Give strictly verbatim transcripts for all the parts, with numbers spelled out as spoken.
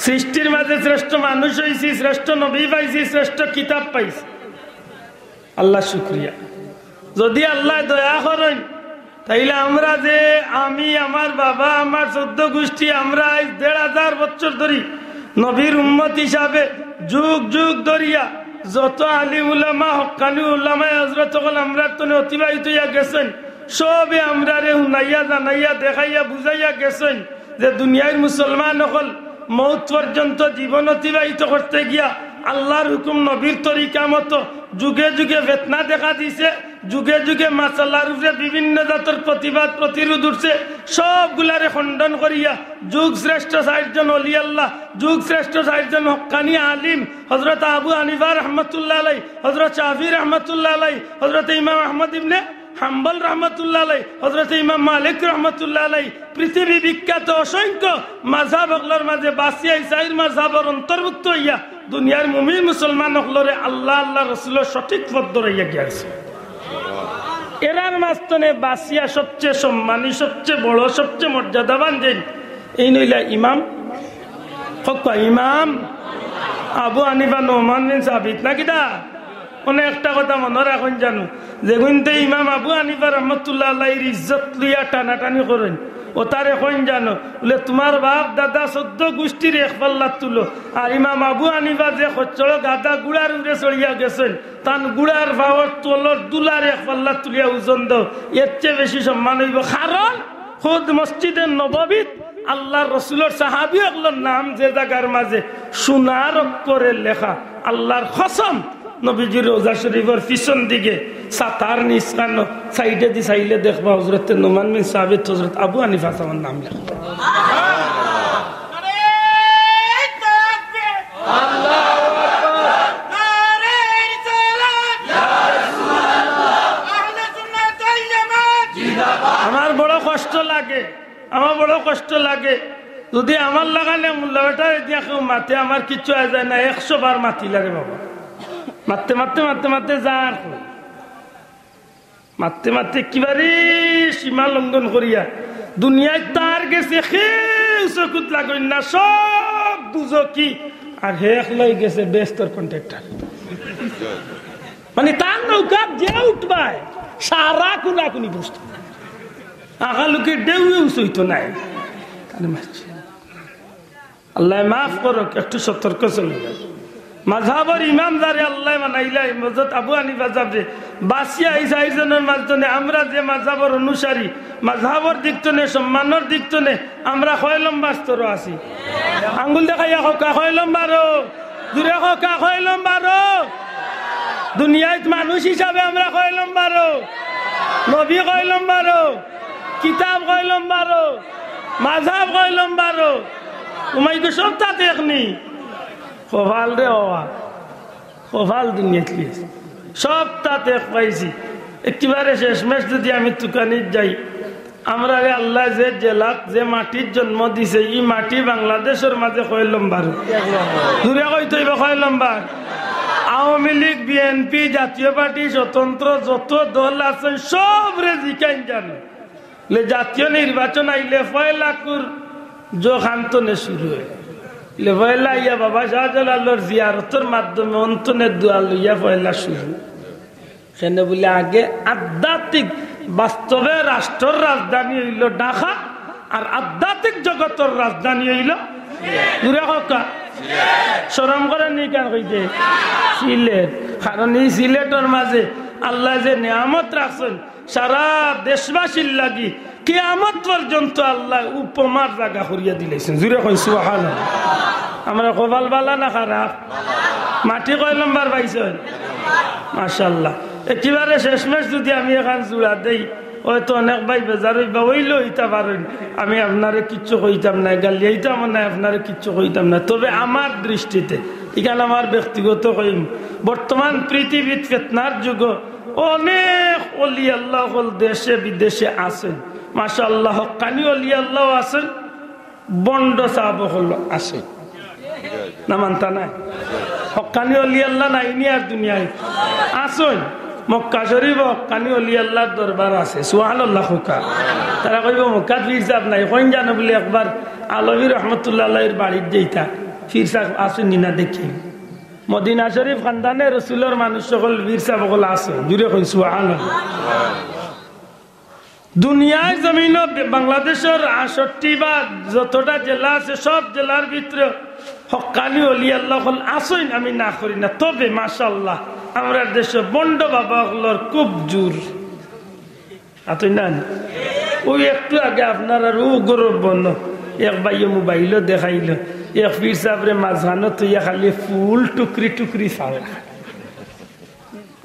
সৃষ্টির মাঝে শ্রেষ্ঠ মানুষ অইছি, শ্রেষ্ঠ নবী পাইছি, শ্রেষ্ঠ কিতাব পাইছি। আল্লাহ শুকরিয়া। যদি আল্লায় দয়া করইন, তাইলে আমরা যে, আমি, আমার বাবা, আমার চৌদ্দ গুষ্টি, আমরা আইজ দেড় হাজার বছর ধরি নবীর উম্মত হিসাবে যুগ যুগ ধরিয়া যত আলিম উলামা, হক্কানি উলামায়ে হযরত অকল আমরার তনে অতিবাহিত অইয়া গেছইন, সবে আমরারে হুনাইয়া, জানাইয়া, দেখাইয়া, বুঝাইয়া গেছইন যে দুনিয়ার মুসলমান অকল মউত পর্যন্ত জীবন অতিবাহিত করতে গিয়া আল্লাহর হুকুম, নবীর তরিকা মতো যুগে যুগে ফিতনা দেখা দিছে, যুগে যুগে মাসালার উপরে বিভিন্ন জাতর প্রতিবাদ প্রতিরোধ উঠছে, সবগুলারে খণ্ডন করিয়া যুগ শ্রেষ্ঠ চাইরজন অলি আল্লাহ, যুগ শ্রেষ্ঠ চাইরজন হক্কানি আলিম, হযরত আবু হানিফা রহমতুল্লাহ আলাই, হযরত শাফি রহমতুল্লাহ আলাই, হযরত ইমাম আহমদ ইবনে হাম্বল রহমতুল্লাহ আলাই, হযরত ইমাম মালিক রহমতুল্লাহ আলাই, পৃথিবী বিখ্যাত অসংখ্য মাযহাব অকলর মাঝে বাছিয়া ই চাইর মাযহাবর অন্তর্ভুক্ত অইয়া দুনিয়ার মুমিন মুসলমান অকলরে আল্লাহ, আল্লাহ রসুলর সঠিক পথ ধরাইয়া গিয়াছে। এরার মাঝ তনে বাছিয়া সবচেয়ে সম্মানী, সবচেয়ে বড়, সবচেয়ে মর্যাদাবান যেইন, এইন অইলা ইমাম, কউক্কা ইমাম আবু হানিফা নুমান বিন সাবিত, না কিতা? অনে একটা কথা মনো রাখইন জানো, যেগুইন্তে ইমাম আবু হানিফা রহমতুল্লাহ আলাইহির ইজ্জত লইয়া টানাটানি করইন, অতারে কইন জানো, বুলে, "তুমার বাপ দাদা চৌদ্দ গুষ্টির এক পাল্লাত তুলো, আর ইমাম আবু হানিফা যে খচ্চড় গাধা ঘুড়ার উপরে চড়িয়া গেছইন, তান ঘুড়ার পাওর তলর ধুলার এক পাল্লাত তুলিয়া ওজন দেও, এর চেয়ে বেশি সম্মান অইবো।" কারণ খুদ মসজিদে নববীত আল্লাহর রসুলর সাহাবী অকলর নাম যে জাগার মাঝে সোনার অক্ষরে লেখা, আল্লাহর কসম, নবীজির রওজা শরীফর পিছন দিকে ছাতার নিচখানো সাইডেদি চাইলে দেখবা হযরতে নুমান বিন সাবিত, হযরত আবু হানিফা সাহেবর নাম লেখা। আমার বড় কষ্ট লাগে, আমার বড় কষ্ট লাগে। যদি আমার লাখান মোল্লা বেটারে দিয়া কেউ মাতে, আমার কিচ্ছু অয় যায় না, একশো বার মাতিলা রে বাবা। মাততে, মাততে, মাততে, মাততে যার কই। মাততে, মাততে একেবারে সীমা লঙ্ঘন করিয়া দুনিয়াত তার গেছে কেউ চকুত লাগইন না, সব দুজখি। আর হে একলাই গেছে বেহেস্তর কন্ট্রাক্টর। মানে, তার নৌকাত যে উঠবায়, সারা কুনাকুনি বসত। আগালুকে ঢেউয়ে উচইতো নায়। তাহলে মারছে। আল্লায় মাফ করউক, একটু সতর্ক চলইন। মাযহাবর ইমাম যারে আল্লায় বানাইলা, হযরত আবু হানিফা সাহেবরে, বাছিয়া ই চাইরজনর মাঝ তনে আমরা যে মাযহাবর অনুসারী, মাযহাবর দিক তনে, সম্মানর দিক তনে, আমরা কয় লম্বা স্তরো আছি? আঙ্গুল দেখাইয়া কউক্কা, কয় লম্বারো? জুরে কউক্কা, কয় লম্বারো? দুনিয়াত মানুষ হিসাবে আমরা কয় লম্বারো? নবী কয় লম্বারো? কিতাব কয় লম্বারো? মাযহাব কয় লম্বারো? উমাইগো সব তাত একনি। কপাল রে বাবা, কপাল দুনিয়াত লিয়েছে। সব তাত এক পাইছি। একেবারে শেষমেশ যদি আমি তুকানিত যাই, আমরারে আল্লায় যে জেলাত, যে মাটিত জন্ম দিছে, ই মাটি বাংলাদেশর মাঝে কয় লম্বার? জুরে কইতো অইবো কয় লম্বার? আওয়ামী লীগ, বিএনপি, জাতীয় পার্টি, স্বতন্ত্র যত দল আছে, সবরে জিকাইন জানো। লে জাতীয় নির্বাচন আইলে পয়লা কুর জোখান তনে শুরু অয়। লে পয়লা আইয়া বাবা শাহজালালর জিয়ারতর মাধ্যমে অন তনে দোয়া লইয়া পয়লা শুরু। কেনে বুলে আগে আধ্যাত্মিক বাস্তবে রাষ্ট্রর রাজধানী অইলো ঢাকা, আর আধ্যাত্মিক জগতর রাজধানী অইলো, জুরে কউক্কা, শরম করের নি কেনে কইতে? সিলেট। কারণ ই সিলেটর মাঝে আল্লায় যে নিয়ামত রাখছইন, সারা দেশবাসীর লাগি কিয়ামত পর্যন্ত আল্লায় উপমার জাগা করিয়া দিলাইছইন। জুরে কইন সুবহানাল্লাহ। আমরার কপাল ভালা না খারাপ? মাটি কয় লম্বার পাইছইন? মাশাআল্লাহ। একেবারে শেষমেশ যদি আমি এখান জুড়া দেই, অয়তো অনেক ভাই বেজার অইবা, অইলেও অইতা পারইন। আমি আপনারে কিচ্ছু কইতাম নায়, গালিয়াইতামও নায়, আপনারে কিচ্ছু কইতাম নায়। তবে আমার দৃষ্টিতে, ইখান আমার ব্যক্তিগত কইমু, বর্তমান পৃথিবীত ফিতনার যুগো অনেক অলি আল্লাহ অকল দেশে বিদেশে আছইন। মাশাআল্লাহ, হক্কানি অলি আল্লাহও আছইন, ভন্ড সাব অকলও আছইন। না মানতা নায়? হক্কানি অলি আল্লাহ নাইনি আর দুনিয়াত আছইন। মক্কা শরীফো হক্কানি অলি আল্লাহর দরবার আছে। সুবহানাল্লাহ কউক্কা। তারা কইবো, "মক্কাত পীর সাব নাই।" কইন জানো বুলে, একবার আলভী রহমতুল্লাহ আলাইহির বাড়িত যাইতা। পীর সাব আছইন নি না দেখি। মদিনা শরীফ খান্দানে রসুলর মানুষ অকল, পীর সাব অকল আছইন। জুরে কইন সুবহানাল্লাহ। দুনিয়ার জমিনো বাংলাদেশর আটষট্টি বা যতটা জেলা আছে, সব জেলার ভিতরে হক্কানি অলি আল্লাহ অকল আছইন, আমি না করি না। তবে মাশাআল্লাহ, আমরার দেশো ভন্ড বাবা অকলর খুব জুর। আতই না নি? ওই একটু আগে আপনারার ও গৌরব বন্ধ, এক ভাইয়ে মোবাইলো দেখাইলো, এক পীর সাবরে মাঝখানো থইয়া খালি ফুল টুকরি টুকরি ফালা।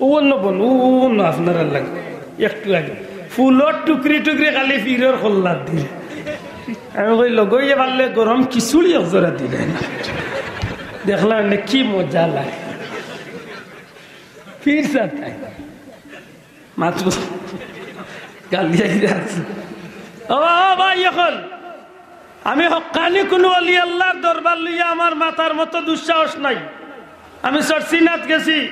ও অন্য বন, ও অন্য আপনারার লাগে। একটু আগে ফুলর টুকরি টুকরি খালি পীরর কল্লাত দিলে। আমি কই, "লগইয়া পারলে গরম খিচুড়ি এক জোড়া দিলে না।" দেখলাম না, কি মজা লাগে। পীর সাব তাই। মাত্র গালি আইরা আছে। ও বাবা, ভাই, এখন আমি হক্কানি কুনু অলি আল্লাহর দরবার লইয়া আমার মাতার মতো দুঃসাহস নাই। আমি সরসিনাত গেছি,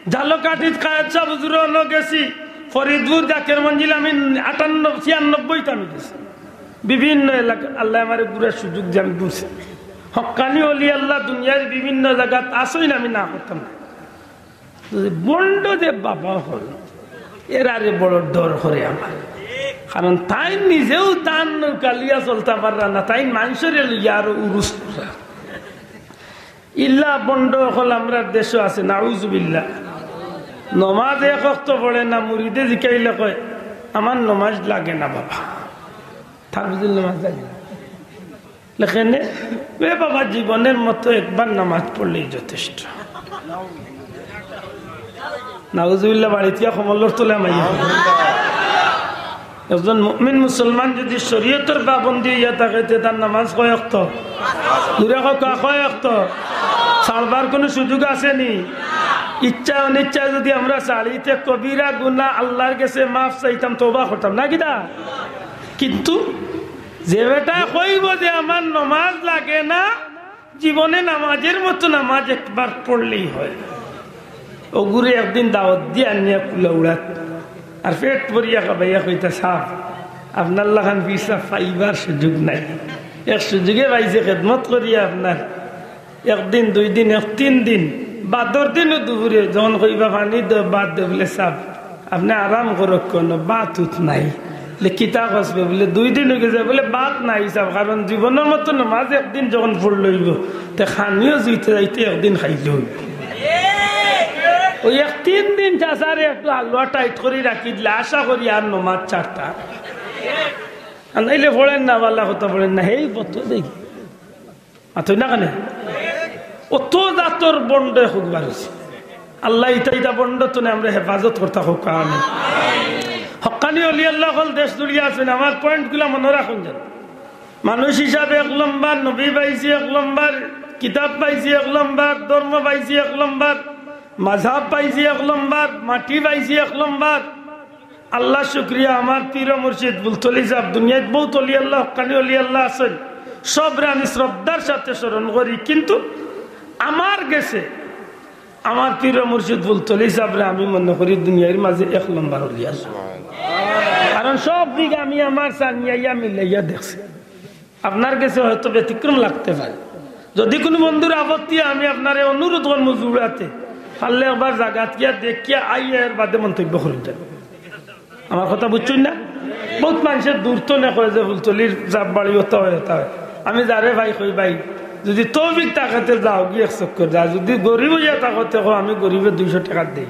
ঝালকাঠিত কায়েদ সাব হুজুরর অনো গেছি, ফরিদপুর জাকের মঞ্জিল আমি আটানব্বই, ছিয়ানব্বইত আমি গেছি। বিভিন্ন এলাকা আল্লায় আমারে ঘুরার সুযোগ দিয়া আমি ঘুরছি। হক্কানি অলি আল্লাহ দুনিয়ার বিভিন্ন জাগাত আছইন, আমি না করতাম না। ভন্ড যে বাবা অকল, এরারে বড় ডর করে আমার। কারণ তাইন নিজেও তান নৌকা লইয়া চলতা পাররা না, তাইন মানষরে লইয়া আরো উরুস কররা। ইলা ভন্ড অকল আমরার দেশো আছে, নাউজুবিল্লাহ। নমাজ এক ওয়াক্ত পড়ে না, মুরিদে জিকাইলে কয়, "আমার নমাজ লাগে না বাবা।" তার বুঝিল নমাজ লাগে না। লেখেনে, "এ বাবা, জীবনের মতো একবার নামাজ পড়লেই যথেষ্ট।" নাউজুবিল্লাহ, বাড়িত ইয়া কমলর তলে মাইয়া। একজন মুমিন মুসলমান যদি শরীয়তর পাবন্দি অইয়া থাকে, তে তার নামাজ কয় ওয়াক্ত? জুরে কউক্কা, কয় ওয়াক্ত? ছাড়বার কুনু সুযোগ আছে নি? ইচ্ছা অনিচ্ছায় যদি আমরা ছাড়ি, তে কবিরা গুনাহ, আল্লাহর গেছে মাফ চাইতাম, তওবা করতাম না কিতা? কিন্তু যে বেটায় কইবো যে আমার নমাজ লাগে না, জীবনে নামাজের মতো নামাজ একবার পড়লেই হয়, অগুরে একদিন দাওয়াত দিয়া আনিয়া কুলাউড়াত আর পেট ভরিয়া খাবাইয়া কইতা, "সাব, আপনার লাখান পীর সাব পাইবার সুযোগ নাই, এক সুযোগে পাইছি খেদমত করিয়া আপনার।" একদিন, দুই দিন, এক তিন দিন, বাদর দিনও দুপুরে যখন কইবা, "পানি দেও, ভাত দেও", বুলে, "সাব, আপনে আরাম করউক্কা, কুনু ভাত উত নাই।" বুলে, "কিতা কছবে?" বুলে, "দুই দিন অইগেছে।" বুলে, "ভাত নাই সাব, কারণ জীবনর মতো নমাজ একদিন যখন পড়লে অইবো, তে খানিও জুইতে যাইতে একদিন খাইলে অইবো।" ওই এক তিন দিন চাচারে একটু হালুয়া টাইট করি রাখি দিলে আশা করি আর নমাজ ছাড়তা। আর নাইলে পড়েন না, ভালা কথা পড়েন না, হেই পথ দেখি। মাতইন না কেনে? অত জাতর ভন্ড অখন বার অইছে। আল্লায় ইতা ইতা ভন্ড তনে আমরারে হেফাজত করতা কউক্কা, আমিন। হক্কানি অলি আল্লাহ অকল দেশ জুড়িয়া আছইন, আমার পয়েন্টগুলা মনো রাখইন যেন। মানুষ হিসাবে এক লম্বর, নবী পাইছি এক লম্বর, কিতাব পাইছি এক লম্বর, ধর্ম পাইছি এক লম্বর, মাযহাব পাইছি এক লম্বর, মাটি পাইছি এক লম্বর। আল্লাহর শুকরিয়া, আমার পীর ও মুর্শিদ ফুলতলি সাব, দুনিয়াত বউত অলি আল্লাহ, হক্কানি অলি আল্লাহ আছইন, সবরে আমি শ্রদ্ধার সাথে স্মরণ করি, কিন্তু আমার গেছে আমার পীর ও মুর্শিদ ফুলতলি সাবরে আমি মনো করি দুনিয়ার মাঝে এক লম্বর অলি আল্লাহ। কারণ সব দিক আমি আমার চাইয়া মিলাইয়া দেখছি। আপনার গেছে হয়তো ব্যতিক্রম লাগতে পারে। যদি কুনু বন্ধুর আপত্তি, আমি আপনারে অনুরোধ করমু জুড়াতে, পারলে একবার জাগাত গিয়া দেখিয়া আইয়া এর বাদে মন্তব্য করইন যেন। আমার কথা বুঝছইন না? বউত মানষে দূর তনে কয় যে ফুলতলির সাব বাড়ি অতা অয়, অতা অয়। আমি যারে পাই কই, "ভাই, যদি তৌফিক থাকে তে যাওগি এক চক্কর, যা যদি গরিব অইয়া থাকো তে কও আমি গরিবে দুইশো টেকা দেই।"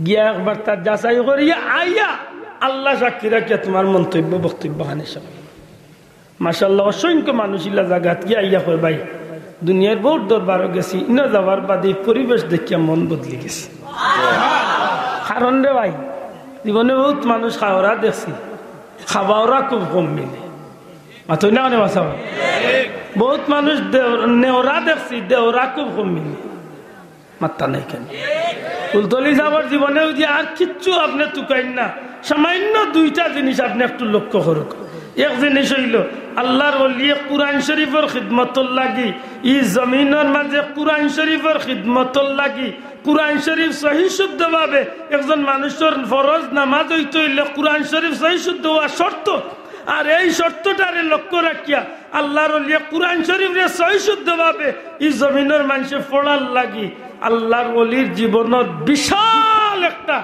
গিয়া একবার তার যাচাই করিয়া আইয়া আল্লাহ সাক্ষী রাখিয়া তুমার মন্তব্য বক্তব্য খানি সব। মাশাআল্লাহ, অসংখ্য মানুষ ইলা জাগাত গিয়া আইয়া কয়, "ভাই, দুনিয়ার বউত দরবারো গেছি, ইনো যাওয়ার বাদে ই পরিবেশ দেখিয়া মন বদলি গেছে।" কারণ রে ভাই, জীবনে বউত মানুষ খাওরা দেখছি, খাবাওরা খুব কম মিলে। মাতইন না কেনে বাছা? বউত মানুষ দেও-, নেওরা দেখছি, দেওরা খুব কম মিলে। মাত্তা নাই কেনে? ফুলতলি সাবর জীবনে যদি আর কিচ্ছু আপনে তুকাইন না, সামান্য দুইটা জিনিস আপনে একটু লক্ষ্য করউক। এক জিনিস অইলো, আল্লাহর ওলিয়ে কুরআন শরীফর খিদমতর লাগি, ই জমিনর মাঝে কুরআন শরীফর খিদমতর লাগি, কুরআন শরীফ সহি শুদ্ধভাবে একজন মানুষর ফরজ নামাজ অইতে অইলে কুরআন শরীফ সহি শুদ্ধ অওয়া শর্ত। আর এই শর্তটারে লক্ষ্য রাখিয়া আল্লাহর ওলিয়ে কুরআন শরীফরে সহি শুদ্ধভাবে ই জমিনর মানষে পড়ার লাগি আল্লাহর ওলির জীবনর বিশাল একটা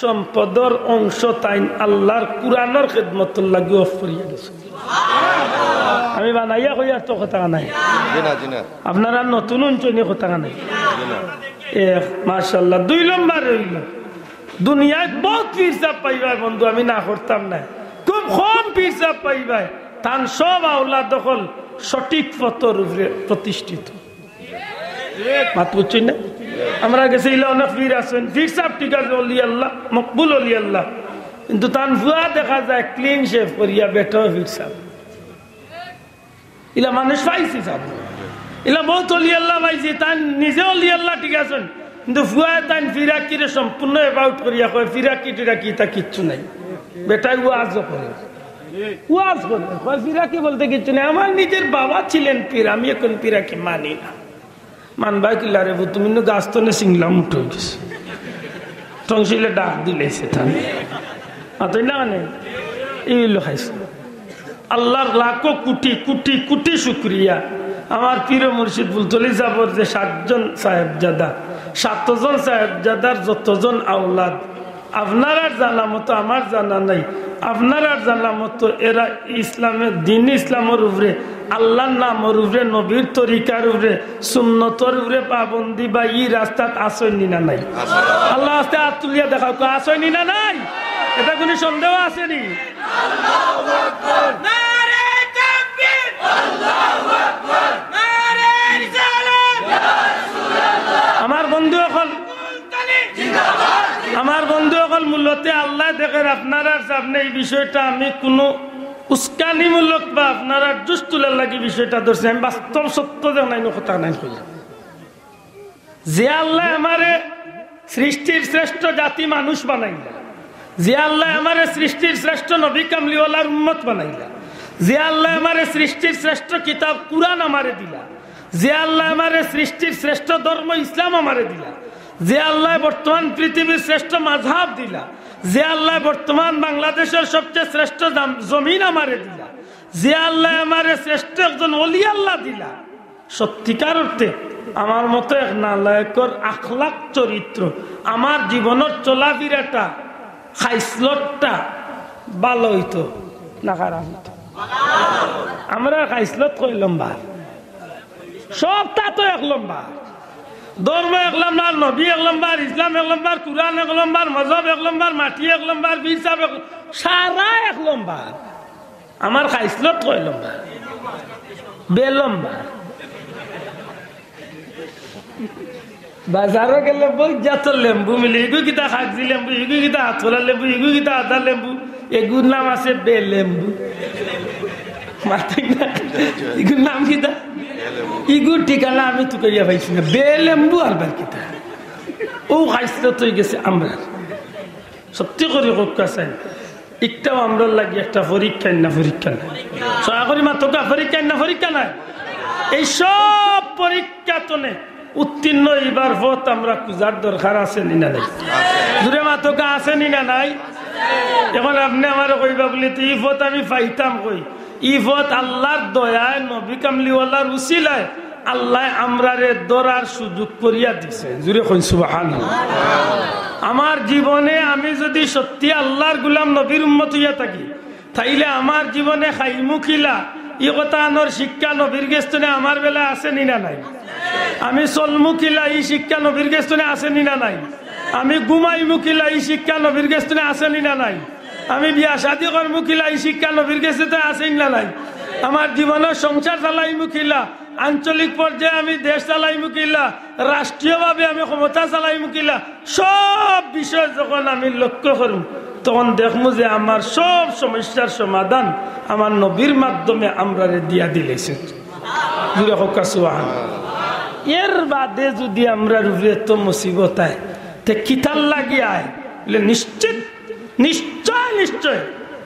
সম্পদর অংশ তাইন আল্লাহর কুরআনর খেদমতর লাগি অফ করিয়া গেছে। আমি বানাইয়া কইয়ার তো কথা নাই। জি না, জি না। আপনারা নতুন অঞ্চলে কথা নাই। জি না। এ, মাশাআল্লাহ। দুই নম্বর অইল, দুনিয়াত বউত পীর সাব পাইবায় বন্ধু, আমি না করতাম না, খুব কম পীর সাব পাইবায়, তান সব আওলাদ অকল সঠিক পথর উপরে প্রতিষ্ঠিত। মাত বুঝছইন না? আমরার গেছে ইলা অনেক পীর আছইন, পীর সাব ঠিক আছে, অলি আল্লাহ, মকবুল অলি আল্লাহ, কিন্তু তান ফুয়া দেখা যায় ক্লিন শেভ করিয়া বেটাও পীর সাব। ইলা মানুষ পাইছি সাব, ইলা বউত অলি আল্লাহ পাইছি, তাইন নিজে অলি আল্লাহ ঠিক আছইন, কিন্তু ফুয়ায় তাইন ফিরাকিরে সম্পূর্ণ অ্যাবাউট করিয়া কয়, "ফিরাকি টিরাকি ইতা কিচ্ছু নাই।" বেটায় ওয়াজও করে, ওয়াজ করে কয়, "ফিরাকি বলতে কিচ্ছু নাই, আমার নিজের বাবা ছিলেন পীর, আমি এখন ফিরাকি মানি না।" মানবায় কিলা রে, তুমি নু গাছ তনে সিংলাম উঠে গেছে, টংসিলে ডাক দিলেছে তান। আতই না মানে, এই হইল খাইছে। আল্লাহর লাখো কোটি কোটি কোটি শুকরিয়া। আমার পীর ও মুর্শিদ ফুলতলি সাবর যে সাতজন সাহেবজাদা, সাতজন সাহেবজাদার যতজন আওলাদ, আপনারার জানা মতো আমার জানা নাই, আপনারার জানা মতো এরা ইসলামের, দিন ইসলামর উপরে, আল্লাহর নামর উপরে, নবীর তরিকার উপরে, সুন্নতর উপরে পাবন্দি বা ই রাস্তাত আছইন নি না নাই? আল্লাহ আস্তে হাত তুলিয়া দেখাও, কো আছইন নি না নাই? এটা কোনো সন্দেহ আছে নি? নারে তাকবীর! আল্লাহু আকবার! নারে রিসালাত! আমার বন্ধু অকল, আমার বন্ধু অকল, মূলত আল্লাহ দেখের আপনারার সামনে এই বিষয়টা আমি কোনো উস্কানিমূলক বা আপনারার জুস তুলার লাগি বিষয়টা ধরছি। আমি বাস্তব সত্য যে নাই, কথা নাই কইলাম। যে আল্লাহ আমারে সৃষ্টির শ্রেষ্ঠ জাতি মানুষ বানাইলা, যে আল্লাহ আমারে সৃষ্টির শ্রেষ্ঠ নবী কামলিওয়ালার উম্মত বানাইলা, যে আল্লাহ আমারে সৃষ্টির শ্রেষ্ঠ কিতাব কুরআন আমারে দিলা, যে আল্লাহ আমারে সৃষ্টির শ্রেষ্ঠ ধর্ম ইসলাম আমারে দিলা, যে আল্লাহ বর্তমান পৃথিবীর শ্রেষ্ঠ মাযহাব দিলা, যে আল্লাহ বর্তমান বাংলাদেশের সবচেয়ে শ্রেষ্ঠ জাম-, জমিন আমারে দিলা, যে আল্লাহ আমারে শ্রেষ্ঠ একজন ওলি আল্লাহ দিলা, সত্যিকার অর্থে আমার মতো এক নালায়েকর আখলাক চরিত্র, আমার জীবনের চলাফিরাটা, খাইসলতটা ভালো হইতো না খারাপ হইতো? আমরা খাইসলত কয় লম্বা, সবটা তো এক লম্বা। ধর্ম এক লম্বা, নবী এক লম্বা, ইসলাম এক লম্বা, কুরআন এক লম্বা, মজহব এক লম্বা, মাটি এক লম্বা, পীর সাব এক, সারা এক লম্বা। আমার খাইসলত কয় লম্বা? বে লম্বা। বাজারো গেলে বউত জাতর লেম্বু মিলে, ইগু কিতা কাগজি লেম্বু, ইগু কিতা আতকলা লেম্বু, ইগু কিতা আদা লেম্বু, এগুর নাম আছে বে লেম্বু। মাতইন না? ইগুর নাম কিতা? ইগুর ঠিকানা আমি তুকাইয়া পাইছি না। বে লেম্বু আর বার কিতা? ও খাইসলত অই গেছে আমরার। সত্যি করি কউক্কা চাই, ইটাও আমরার লাগি একটা পরীক্ষা না পরীক্ষা নায়? সয়া করি মাতউক্কা, পরীক্ষা না পরীক্ষা নায়? এই সব পরীক্ষা তনে উত্তীর্ণ অইবার পথ আমরা খুজার দরকার আছে নি না নাই? জুরে মাতউক্কা, আছে নি না নাই? এখন আপনে আমারে কইবা বুলি, "তে ই পথ আমি পাইতাম কই?" ই পথ আল্লাহর দয়ায়, নবী কামলিওয়ালার উসিলায় আল্লায় আমরারে ধরার সুযোগ করিয়া দিছে। জুরে কইন সুবহানাল্লাহ। আমার জীবনে আমি যদি সত্যি আল্লাহর গুলাম, নবীর উম্মত অইয়া থাকি, তাইলে আমার জীবনে খাইমু কিলা, ই কথা আনর শিক্ষা নবীর গেছ তনে আমার বেলা আছে নি না নাই? আমি চলমু কিলা, ই শিক্ষা নবীর গেছ তনে আছে নি না নাই? আমি ঘুমাইমু কিলা, ই শিক্ষা নবীর গেছ তনে আছে নি না নাই? আমি বিয়া শাদি করমু কিলা, ই শিক্ষা নবীর গেছ তনে আছে নি না নাই? আমার জীবনের সংসার চালাইমু কিলা, আঞ্চলিক পর্যায়ে আমি দেশ চালাইমু কিলা, রাষ্ট্রীয়ভাবে আমি ক্ষমতা চালাইমু কিলা, সব বিষয় যখন আমি লক্ষ্য করমু, তখন দেখমু যে আমার সব সমস্যার সমাধান আমার নবীর মাধ্যমে আমরারে দিয়া দিলাইছে। জুরে কউক্কা সুবহানাল্লাহ। এর বাদে যদি আমরার উপরে এত মুসিবত আয়, তে কিতার লাগি আয়? বলে, নিশ্চিত, নিশ্চয়, নিশ্চয়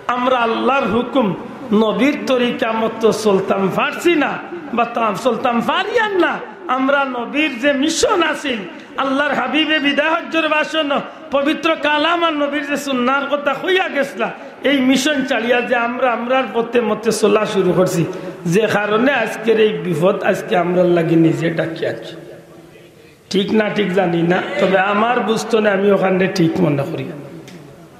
আমরা আল্লাহর হুকুম, নবীর তরিকা মতো চলতাম পারছি না, বা তা-, চলতাম পারিয়ার না। আমরা নবীর যে মিশন আছিল, আল্লাহর হাবিবে বিদায় হজ্জর ভাষণ, পবিত্র কালাম আর নবীর যে সুন্নার কথা কইয়া গেছলা, এই মিশন ছাড়িয়া যে আমরা আমরার পথে মতে চলা শুরু করছি, যে কারণে আজকের এই বিপদ আজকে আমরার লাগি নিজে ডাকি আনছি। ঠিক না ঠিক জানি না, তবে আমার বুঝতো না, আমি ওখানে ঠিক মনে করি।